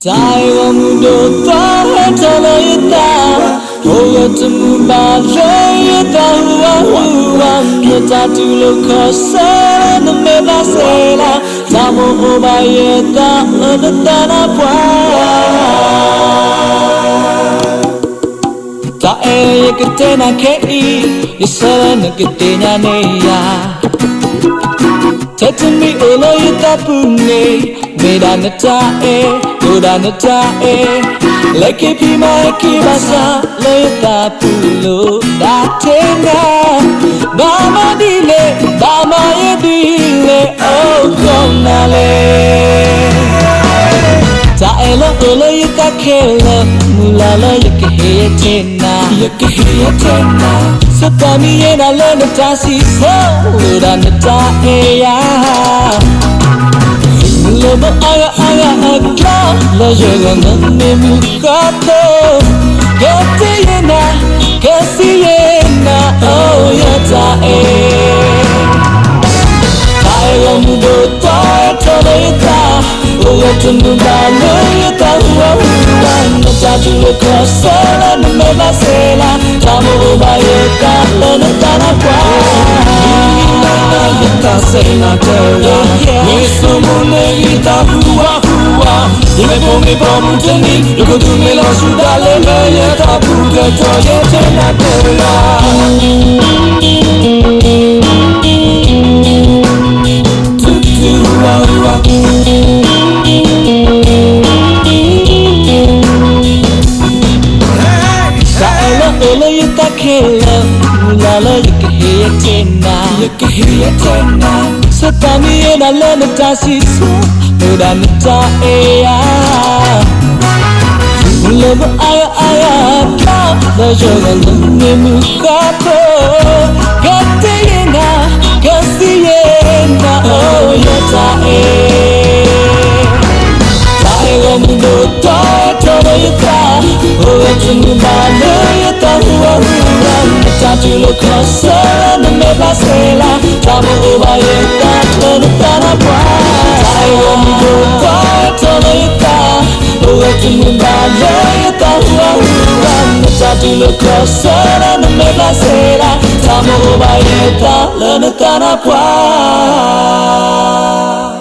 တၢ်အဲၣ်ဂီၢ်မုၢ်ဒိၣ်သွါဟဲထီၣ်လၢယသး, အိၣ်ဂၢၢ်တမုာ်ဘၣ်လၢယသးဟူးဝးဟူးဝး, နတၢ်တူၢ်လိာ်ခီၣ်ဆၢလၢနမဲာ်ဘၣ်စဲးလး, တၢ်မိၣ်အိၣ်ဘၣ်ယသးလၢနသးနါပှၢ် တၢ်အဲၣ်ယကတဲနၤခဲအံၤ, ယဆၢလၢနကသ့ၣ်ညါန့ၢ်ယၤ, ထဲတမံၤအိၣ်လၢယသးပူၤန့ၣ်, မ့ၢ်ဒၣ်နတၢ်အဲၣ်, အိၣ်ဒၣ်နတၢ်အဲၣ်, လၢက့ၤဖံးမၤက့ၤဘၣ်ဆၣ်, လၢယသးပူၤလိာ်ဒၣ်ထဲနၤ, ဘၣ်မၤဒ်လဲၣ်, ဘၣ်မၤယဲဒ်လဲၣ်, အိၣ်ခိးနၤလဲၣ် တၢ်အဲၣ်လၢအိၣ်လၢယသးခဲလၢာ်, မုၢ်လၢ်လၢယကဟ့ၣ်ယဲထဲနၤ, ယကဟ့ၣ်ယဲထဲနၤ, ဆၢတၢ်မံယဲနၤလၢနတၢ်စံးဆၢ, အိၣ်ဒၣ်နတၢ်အဲၣ်ယၤ, လၢဘၢအါဂၤအါဂၤအကျါ, လၢယဂီၢ်လၢမ့ၢ်မုၢ်ဃါဖိ, ကတဲယဲနၤ, ကစံးယဲနၤ, အိၣ်ယတၢ်အဲၣ် တၢ်အဲၣ်ဂီၢ်မုၢ်ဒိၣ်သွါဟဲထီၣ်လၢယသး, အိၣ်ဂၢၢ်တမုာ်ဘၣ်လၢယသးဟူးဝးဟူးဝး, နတၢ်တူၢ်လိာ်ခီၣ်ဆၢလၢနမဲာ်ဘၣ်စဲးလး, တၢ်မိၣ်အိၣ်ဘၣ်ယသးလၢနသးနါပှၢ် ယသးစဲးနၤတဂၤ, မ့ၢ်ဆိမိၣ်န့ၣ်ယသးဟူးဝးဟူးဝး, ယမ့ၢ်ဖိမ့ၢ်ဖိမုၢ်တနံၤ, ယကဒုးမ့ၢ်လီၤဆူဒၣ်လဲာ်လၢယသးပူၤကတီၢ်, ယတဲနၤတဂၤ တၢ်အဲၣ်လၢအိၣ်လၢယသးခဲလၢာ်, မုၢ်လၢ်လၢယကဟ့ၣ်ယဲထဲနၤ, ယကဟ့ၣ်ယဲထဲနၤ, ဆၢတၢ်မံယဲနၤလၢနတၢ်စံးဆၢ, အိၣ်ဒၣ်နတၢ်အဲၣ်ယၤ လၢပှၤအါဂၤအါဂၤအကျါ, လၢယဂီၢ်လၢမ့ၢ်မုၢ်ဃါဖိ, ကတဲယဲနၤ, ကစံးယဲနၤ, အိၣ်ယတၢ်အဲၣ် တၢ်အဲၣ်ဂီၢ်မုၢ်ဒိၣ်သွါဟဲထီၣ်လၢယသး, အိၣ်ဂၢၢ်တမုာ်ဘၣ်လၢယသးဟူးဝးဟူးဝး, နတၢ်တူၢ်လိာ်ခီၣ်ဆၢလၢနမဲာ်ဘၣ်စဲးလး, တၢ်မိၣ်အိၣ်ဘၣ်ယသးလၢနသးနါပှၢ်, တၢ်အဲၣ်ဂီၢ်မုၢ်ဒိၣ်သွါဟဲထီၣ်လၢယသး, အိၣ်ဂၢၢ်တမုာ်ဘၣ်လၢယသးဟူးဝးဟူးဝး, နတၢ်တူၢ်လိာ်ခီၣ်ဆၢလၢနမဲာ်ဘၣ်စဲးလး, တၢ်မိၣ်အိၣ်ဘၣ်ယသးလၢနသးနါပှၢ်